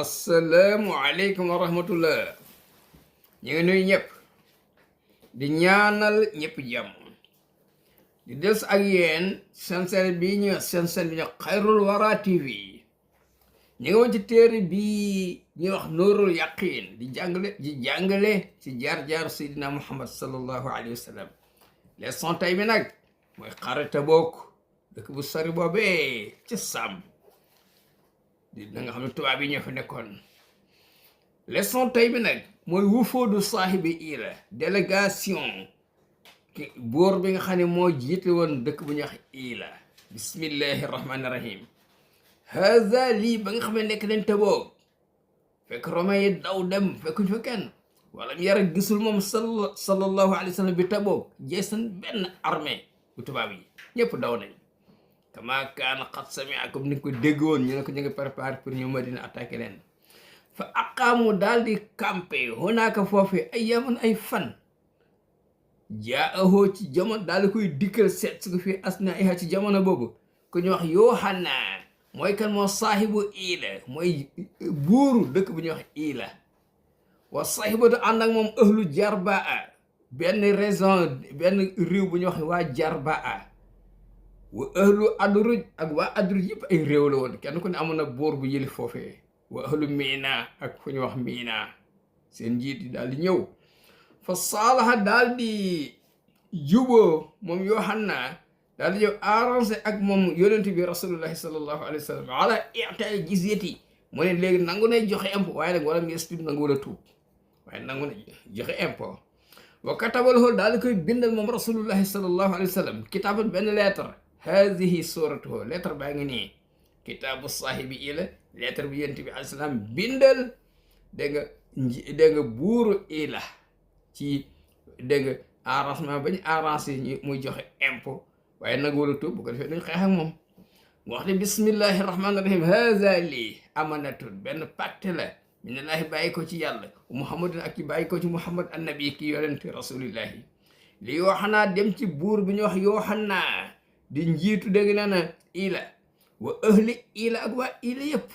asalaamualeykum wa rahmatullah. ñu ngi nuyu ñëpp di ñaanal ñëpp jàmm di des ak yéen seen seen bi ñu xayrul wara tv. ñu ngi woon ci téere bi ñuy wax nuurul yaqin di jàngale ci jaar-jaar seydina muhammad sallallahu alayhi wa sallam. leçon tey bi nag mooy xare Tabuk, dëkk bu sori boobee ci Saam da nga xam ne tubaab yi ñoo fa nekkoon. leçon tey bi nag mooy wufoodu saahibi ila délégation buur bi nga xam ne moo jiite woon dëkk bu ñuy wax ila. bismillahi rahmani rahim. haza lii ba nga xam ne nekk nañ Tabuk fekk romain yi daw dem fekkuñ fa kenn wala mu yara gisul moom sallallahu alayhi wa sallam bi Tabuk jeesan benn armée bu tubaab yi ñëpp daw nañ. kama kaana xat samia comme ni ko déggoon ñu ne ko ñu ngi préparé pour ñu Madina attaqué leen. fa aqaamu daal di campé honaaka foofu ay yaman ay fan. jaahoo ci jamono daal di koy dikkal seet si ko fii asna iha ci jamono boobu ku ñu wax Yohanna mooy kan moo saahibu ila mooy buuru dëkk bu ñuy wax ila. wa saahibatu ànd ak moom ahlu jarbaa benn région benn réew bu ñuy wax waa jarbaa. wa ahlu adruj ak waa adruj yëpp ay réew la woon kenn ku ne amoon na buur bu yëli foofee. wa ahlu miina ak fu ñu wax miina seen njiit yi daal di ñëw. fa saalaha daal di juboo moom Yohanna daal di ñëw arrangé ak moom yonent bi rasulullahi sallallahu alayhi wa sallam ala i'ta'i jizyati mu ne léegi nangu na joxe impôt waaye nag wala ngees tuub nangu wala tuub waaye nangu na joxe impôt. wa katabalahu daal di koy bindal moom rasulullahi sallallahu alayhi wa sallam kitaaban benn lettre. haadihi suratuhu lettre baa ngi nii kitaabu saahibi ila lettre bi yonent bi alayhi salaam bindal dégg nga buuru ila ci dégg nga arrangement bañ arrangé ñi muy joxe impôt waaye nag wala tuub bu ko defee dañ xeex ak moom. mu wax ne bismillahi rahmaani rahim haza lii amanatun benn pacte la minallahi bàyyi ko ci yàlla muhammadin ak ci bàyyi ko ci muhammad annabi ki yonent rasulillahi li Yohanna dem ci buur bi ñu wax Yohanna di njiitu dégg naa na ila wa ahli ila ak waa ila yëpp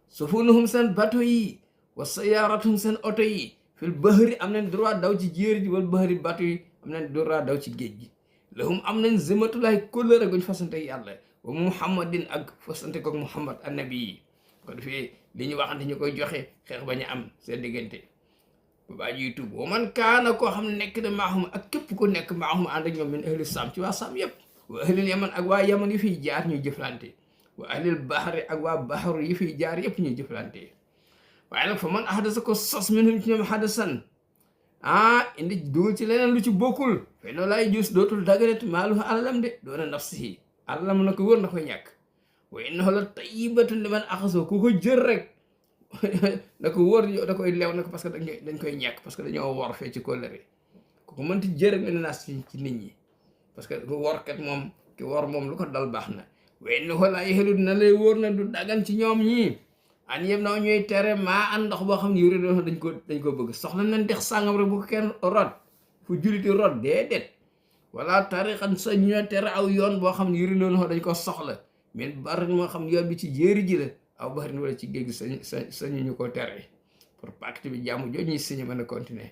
sufunuhum seen bato yi wa sayaaratuhum seen oto yi fil bahri am nañ droit daw ci jéeri ji wal bahri bato yi am nañ droit daw ci géej gi. lahum am nañ zimatulaay kóllëre guñ fasante yàlla wa muhammadin ak fasante ko muhammad annabi yi ko defee li ñu waxante ñu koy joxe xeex ba ñu am seen diggante ba baa ñuy tuub. wa man kaana koo xam ne nekk na maahum ak képp ku nekk maahum ànd ak ñoom min ahli Saam ci waa Saam yëpp. wa ahlil yaman ak waa yaman yi fiy jaar ñuy jëflante. wa ahlil bahri ak waa bahru yi fiy jaar yëpp ñuy jëflante. waaye nag fa man ahdasa ko sos minhum ci ñoom hadasan indi dugal ci leneen lu ci bokkul fe noo laay jus dootul dagaret maaluhu alalam de doona nafsihi alalam na ko wër na koy ñàkk. wa innahu la tayyibatun liman axasoo ku ko jël rek na ko wër da koy lew na ko parce que dañ koy ñàkk parce que dañoo wor fee ci kóllëre ku ko mënti jër nga ne naas ci nit ñi parce que ku workat moom ki wor moom lu ko dal baax na. wa innahu la yahillu na lay wóor na du dagan ci ñoom ñii an yëpp na ñuy tere maa an ndox boo xam ne yuri doon dañ ko bëgg soxla nañ dex sàngam rek bu ko kenn rot fu julliti rot déedéet. wala tariqan sa ñoo tere aw yoon boo xam ne yuri doon dañ ko soxla min barin moo xam yoon bi ci jéeri ji la aw barin wala ci géej gi sañu ñu ko tere pour pacte bi jàmm jooju ñuy signé mën a continuer.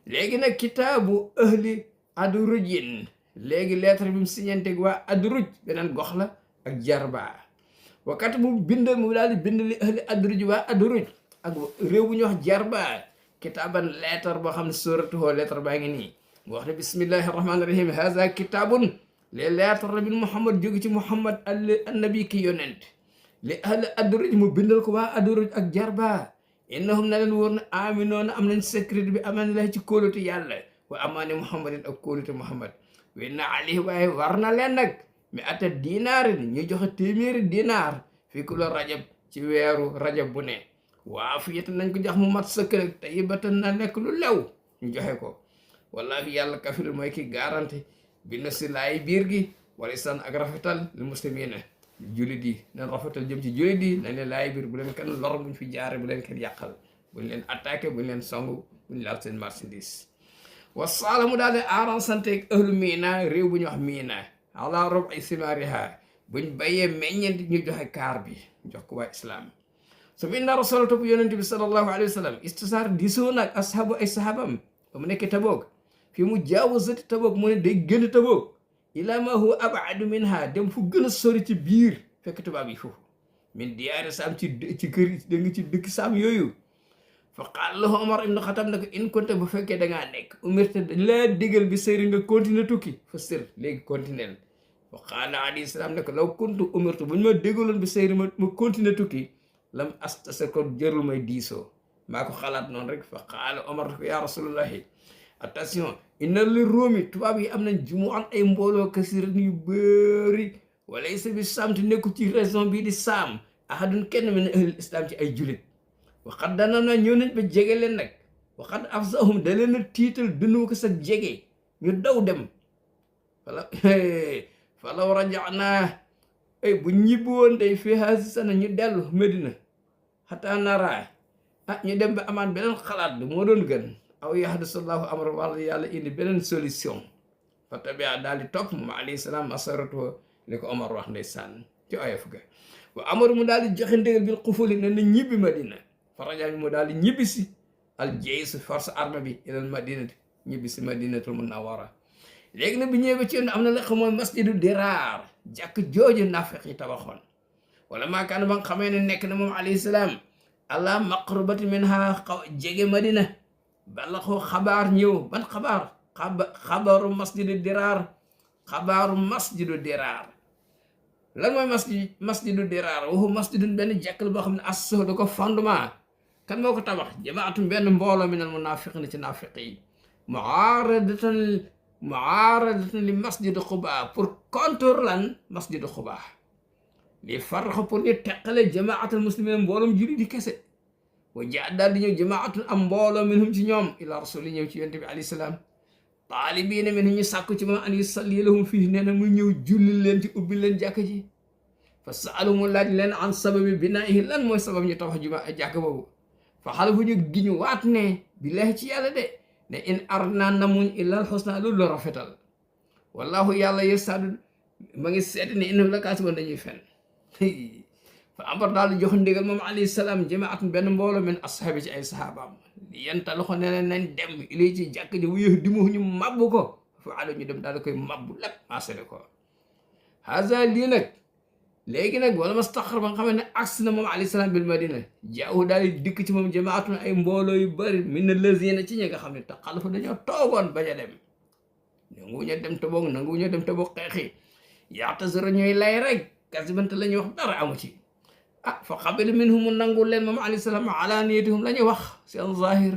léegi nag kitaabu ahli adrujin léegi lettre bi mu signanteeg waa adruj beneen gox la ak jarba. wakati mu bind mu daal di bind li ahli adruj waa adruj ak réew bu ñuy wax jarba kitaaban lettre boo xam ne suratuhu lettre baa ngi nii. mu wax ne bismillahi rahmaani rahim haza kitaabun les lettres la bin muhammad jóge ci muhammad annabi ki yonent li ahli adruj mu bindal ko waa adruj ak jarba. innahum na leen wóor na aminoona am nañ sécurité bi amaan la ci kóolute yàlla wa amaani muhammadin ak kóolute muhammad. wen na alayhi waaye war na leen nag mi ata dinaarin ñu joxe téeméeri dinaar fii ku la rajab ci weeru rajab bu ne. waa fi yeta nañ ko jox mu mat sëkk rek tayyibatan na nekk lu lew ñu joxe ko. wallahi yàlla kafir mooy ki garanti bi na si laay biir gi wala san ak rafetal li muslimina julit yi nañ rafetal jëm ci julit yi nañ leen laay biir bu leen kenn lor buñ fi jaare bu leen kenn yàqal buñ leen attaqué buñ leen songu buñ laal seen marchandise. wasaala mu daal di arrangé ak ahlu miina réew bu ñu wax miina ala rob ay simaariha buñ bayee meññeent ñu joxe kaar bi jox ko waa islam. su inna rasul topp yonent bi sallallahu alayhi wa sallam istisaar diisoo nag ashabu ay sahabam ba mu nekkee Tabuk fi mu jaawazati Tabuk mu ne day gën Tabuk ila ma huwa abadu minha dem fu gën a sori ci biir fekk tubaab yi foofu min diyaari saam ci kër da nga ci dëkk saam yooyu fa qaala lahu Omar ibn Xattaab ne ko in kunta bu fekkee da ngaa nekk umirta dañ laa digal bi sëri nga continuer tukki fa sër léegi continuer fa qaala alayhi salaam ne ko law kuntu umirtu bu ñu ma dégaloon bi sëri ma continuer tukki lam astasa ko jërul may diisoo maa ko xalaat noonu rek fa qaala Omar ne ko yaa rasulullahi attention inna li Roomi tubaab yi am nañ jumu'an ay mbooloo kasiran yu bëri walaysa bi saam te nekku ci région bii di saam ahadun kenn min ahlil islam ci ay julit waxat dana na ñëw nañ ba jege leen nag waxat afsahum da leen a tiital dunu ko sa jege ñu daw dem falaw rajaana ay bu ñibbi woon day fi haasi sana ñu dellu Medina xataa nara ñu dem ba amaan beneen xalaat bi moo doon gën aw yahdisallahu amra wala yàlla indi beneen solution fa tabia daal di topp moom alayhi salaam asaratu li ko Omar wax ndeysaan ci oyof ga wa amar mu daal di joxe ndigal bil xufuli ne na ñibbi Madina faraja mu daal di ñibbi si al jaysh force armée bi ilal madinati ñibbi si Madinatul Munawwara léegi nag bi ñëwee ba ci yoon am na la xam mooy masjidu Diraar jàkk jooju naafeq yi tabaxoon wala maakaan ba nga xamee ne nekk na moom alayhi salaam ala maqrubati minha xaw jege Madina bala ko xabaar ñëw ban xabaar xabaaru masjidu Diraar xabaaru masjidu Diraar lan mooy masjidu Diraar waxu masjidun benn jàkkal boo xam ne asso da ko fondement kan moo ko tabax jamaatum benn mbooloo minal munaafiqiin ci naafiq yi muaaradatan li masjidu Quba pour contre lan masjidu Quba li farq pour ñu teqale jamaatul muslimin mbooloom julli di kese wa jaa daal di ñëw jamaatul am mbooloo minhum ci ñoom ila rasuli ñëw ci yonent bi alayhi salaam taalibiina minhum ñu sàkku ci moom an yusalli lahum fii nee na mu ñëw julli leen ci ubbi leen jàkk ji fa saalu mu laaj leen an sababi binaa'ihi lan mooy sabab ñu tabax juma jàkk boobu fa xalafu ñu giñu waat ne billaahi ci yàlla de ne in aradnaa namuñ illal husna loolu la rafetal wallahu yàlla yasadu ma ngi seet ne innahum lakaasibuun dañuy fen fa amar daal di jox ndigal moom alayhi salaam jamaatun benn mbooloo min ashaabi ci ay sahabaam li yenta loxo ne nañ dem ilay ci jàkk ji wuyu dimu ñu mabbu ko fa alo ñu dem daal di koy mabbu lépp maasale ko haza lii nag léegi nag wala mastaxar ba nga xam ne agsi na moom alayhi salaam bil madina jaawu daal di dikk ci moom jamaatun ay mbooloo yu bëri min lazina ci ñi nga xam ne taxalafa dañoo toogoon bañ a dem nanguwuñu dem Tabuk nanguwuñu dem Tabuk xeexi yaatazira ñooy lay rek kasibante la ñuy wax dara amu ci fa qabila minhum mu nangu leen moom alayhi salaam ala niyatihum la ñuy wax seen zahir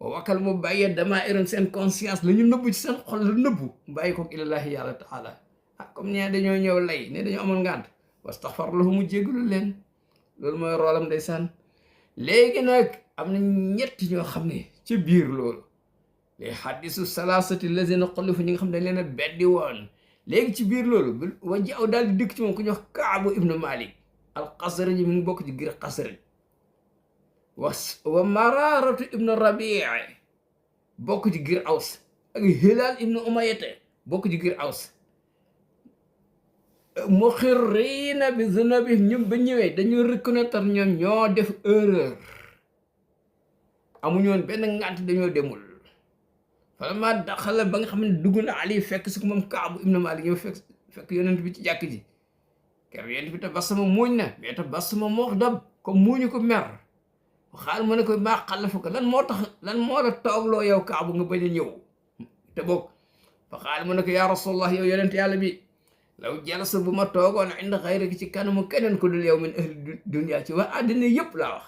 wa wakal mu bàyyee damairum seen conscience la ñu nëbbu ci seen xol la nëbbu bàyyi ko ilallahi yàlla taala comme ne dañoo ñëw lay ne dañoo amoon ngànt wastaxfar lahu mu jégalu leen loolu mooy roolam ndeysaan léegi nag am na ñetti ñoo xam ne ci biir loolu les hadisu salasati lazina xulifu ñi nga xam ne dañ leen a beddi woon léegi ci biir loolu wa jaaw daal di dëkk ci moom ku ñuy wax Kaabu ibnu Malik al Xasraj mi ngi bokk ci giir Xasraj wa Maraaratu ibnu Rabii bokk ci giir Aws ak Hilaal ibnu Umayyata bokk ci giir Aws muxirriina bi zunubihim ñoom ba ñëwee dañu reconnaître ñoom ñoo def erreur amuñu woon benn ngànt dañoo demul vraiment daxala ba nga xam ne dugg na Ali fekk si ko moom Kaabu ibnu Malik ñëw fekk yonent bi ci jàkk ji ker yonent bi tabassama muuñ na mais tabassama muxdab comme muuñu ko mer xaal mu ne ko maa xalafu ko lan moo la toogloo yow Kaabu nga bañ a ñëw te boog fa xaal mu ne ko yaa rasulallah yow yonent yàlla bi law jalasa bu ma toogoon inda xayrika ci kanamu keneen ko dul yow min ahli dunya ci waa àddina yëpp laa wax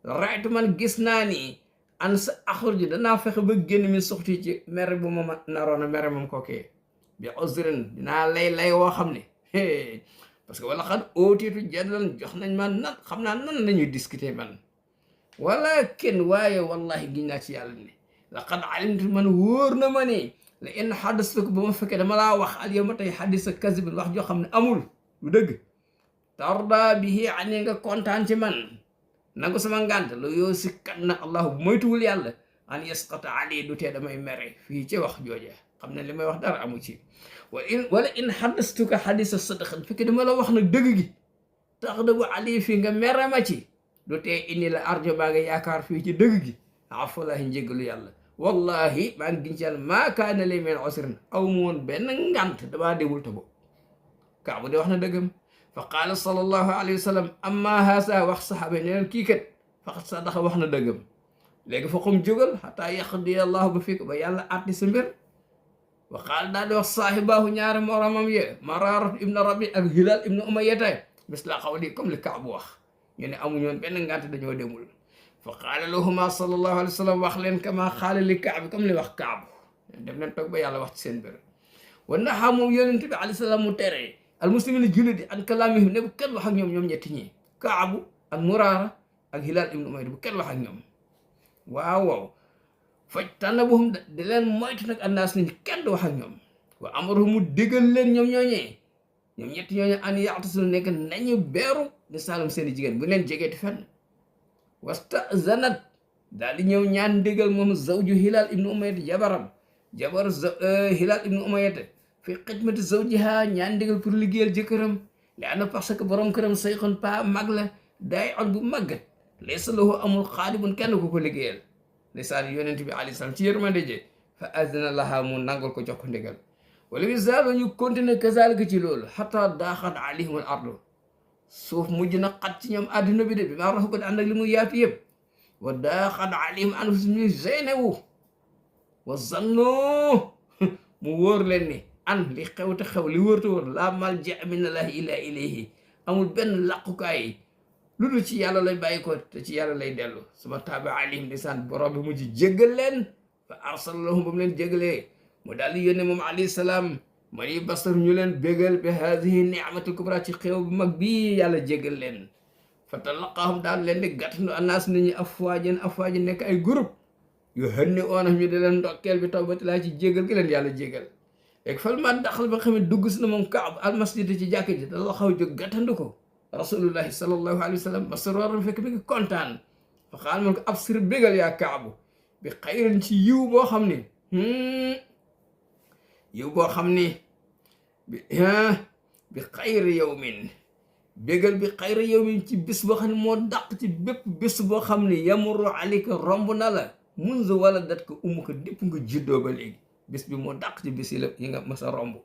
raytu man gis naa ni an sa axur ji danaa fexe ba génn min suxti ci mere bu ma naroona mere moom kookee bi uzrin dinaa lay woo xam ne parce que wala xad ootiitu jadalan jox nañ ma nan xam naa nan lañuy discuter man walakin waaye wallahi giñ naa ci yàlla ne laqad alimtu man wóor na ma ne la in xaddastuka ba ma fekkee dama laa wax al yow ma tey xaddisa kasibin wax joo xam ne amul lu dëgg tarda bihi ani nga kontaan ci man nangu sama ngànt lu yoo si kat na allahu bu moytuwul yàlla an yasqata ali du tee damay mere fii ci wax jooje xam ne li may wax dara amu ci wala in xaddastuka xaddisa sadaqan fekkee dama la wax nag dëgg gi tax da bu ali fii nga mere ma ci du tee indi la arjo baa nga yaakaar fii ci dëgg gi afalahi njéggalu yàlla wallahi maa ngi giñ ci yàlla maa kaana li min usrin aw mu woon benn ngant damaa demul ta bo Kaabu de wax na dëggam fa qaala sallallahu alayhi wa sallam amma haasa wax saxaaba ne leen kii kat faqat sadaqa wax na dëggam léegi fa xum jógal xataa yaqdi allahu ba fekk ba yàlla atti sa mbir wa qaala daal di wax saahibaahu ñaari moromam ye Maraaratu ibnu Rabi ak Hilaal ibnu Umayyata misla qawli comme li Kaabu wax ñu ne amuñu woon benn ngant dañoo demul fa qaala lahuma sallallahu alayhi wa sallam wax leen kama qaala li Kaabi comme li wax Kaabu dem leen toog ba yàlla wax ci seen mbir wa nahaa moom yonent bi alayhi salaam mu tere al muslimina jullit yi an kalaamihim ne bu kenn wax ak ñoom ñetti ñi Kaabu ak Muraara ak Hilaal ibnu Umayya bu kenn wax ak ñoom waaw faj tànnabuhum di leen moytu nag annaas nit kenn du wax ak ñoom wa amaruhum mu déggal leen ñoom ñetti ñooñee an yaxtasul nekk nañu beeru di saalum seeni jigéen bu leen jegeeti fenn wastazanat daal di ñëw ñaan déggal moom zawju Hilaal ibnu Umayya jabar Hilaal ibnu Umayya fi xidmati zawjiha ñaan déggal pour liggéeyal jëkkëram li ana parce que borom këram sayxoon pa mag la day on bu màggat laysa lahu amul xaadibun kenn ku ko liggéeyal ndeysaan yonent bi alayhi salaam ci yërmande je fa azina laha mu nangol ko jox ko ndigal wala bi zaalo ñu continuer kazalika ci loolu xata daaxat alayhim al ardu suuf mujj na xat ci ñoom adduna bi de bi maa raxu ko ànd ak li mu yaatu yëpp wa daaxat alayhim anfusum ñu zeynewu wa zannu mu wóor leen ni an li xew te xew li wóor te wóor laa malja minallahi illa ilayhi amul benn laqukaay lu dul ci yàlla lay bàyyi ko te ci yàlla lay dellu suma taaba alayhim lisaan borom bi mujj jéggal leen fa arsala lahum ba mu leen jéggalee mu daal di yónne moom alayhi salaam man yi basar ñu leen bégal bi haadihi ni'matul kubra ci xew bu mag bii yàlla jéggal leen fa talaqaahum daal leen di gàttandu annaas nit ñi afwaajan nekk ay groupe yu hënni oona ñu di leen ndokkeel bi tawbati laa ci jéggal gi leen yàlla jéggal léegi fal man daxal ba nga xam ne dugg si na moom Kaab almasjid ci jàkk ji da la xaw jóg gàttandu ko rasulullahi sallallahu alayhi wa sallam masroran fekk mi ngi kontaan fa xaal man ko absir bégal yaa Kaabu bi xayrin ci yiw boo xam ne bi xayri yawmin bégal bi xayri yawmin ci bés boo xam ne moo dàq ci bépp bés boo xam ne yamuru alika romb na la munzu wala dat ko ko dépp nga juddoo ba léegi bés bi moo dàq ci bés yi nga mas a romb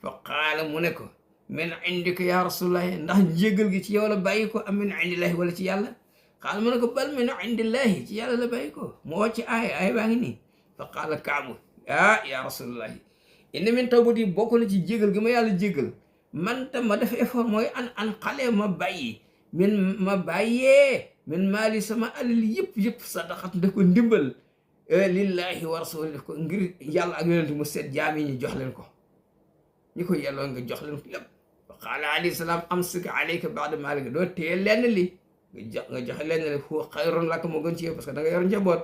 fa qaala mu ne ko min indika ya rasulullahi ndax njéggal gi ci yow la bàyyi ko am min indillahi wala ci yàlla qaala mu ne ko bal min indillahi ci yàlla la bàyyi ko moo wàcc aaya baa ngi nii fa qaala Kaabu ya rasulullahi inna min tawbati bokk na ci jégal gi ma yàlla jégal man tam ma def effort mooy an xale ma bàyyi ma bàyyee min maali sama alal yëpp sadaqat def ko ndimbal lillahi wa rasuli def ko ngir yàlla ak yonent mu seet jaam yi ñu jox leen ko ñi ko yelloo nga jox leen ko lépp fa qaala alayhi salaam amsik alayka ba'da maalika doo téye lenn li nga joxe lenn li huwa xayrun laka moo gën ci yow parce que da nga yor njaboot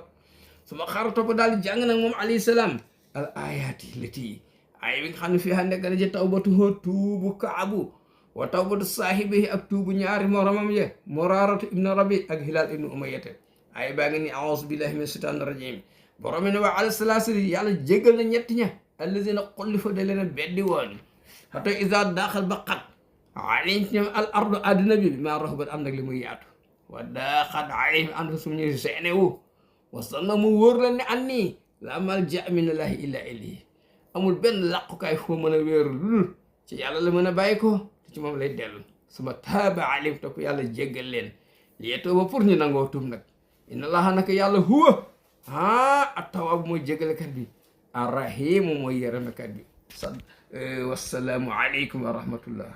su ma xaar topp daal di jàng nag moom alayhi salaam al ayaati lati ay bi nga xam ne fii xa nekk na ci tawbatu tuubu Kaabu wa tawbatu saahibihi ak tuubu ñaari moromam ye Muraaratu ibnu Rabi ak Hilaal ibnu Umayyata ay baa ngi ni a'uuzu billahi min shaytaani rajim borom mi ne wa ala salaasili yàlla jégal na ñetti ña allazina xullifa da leen a beddi woon hatta iza daaxal ba xat alayhim ci ñoom al ardu adduna bi maa raxubat am nag li muy yaatu wa daaxat alayhim anfusum ñu seenewu wa sanna mu wóor la ne an nii la malja minallahi illa ilayhi amul benn làqukaay foo mën a wéeru lul ci yàlla la mën a bàyyi ko te ci moom lay dellu suma taaba alayhim topp yàlla jéggal leen liyetoo ba pour ñu nangoo tuub nag inna allaha naka yàlla huwa at-tawwaabu mooy jéggalekat bi ar-rahiimu mooy yërëmekat bi wassalaamu aleykum wa rahmatullah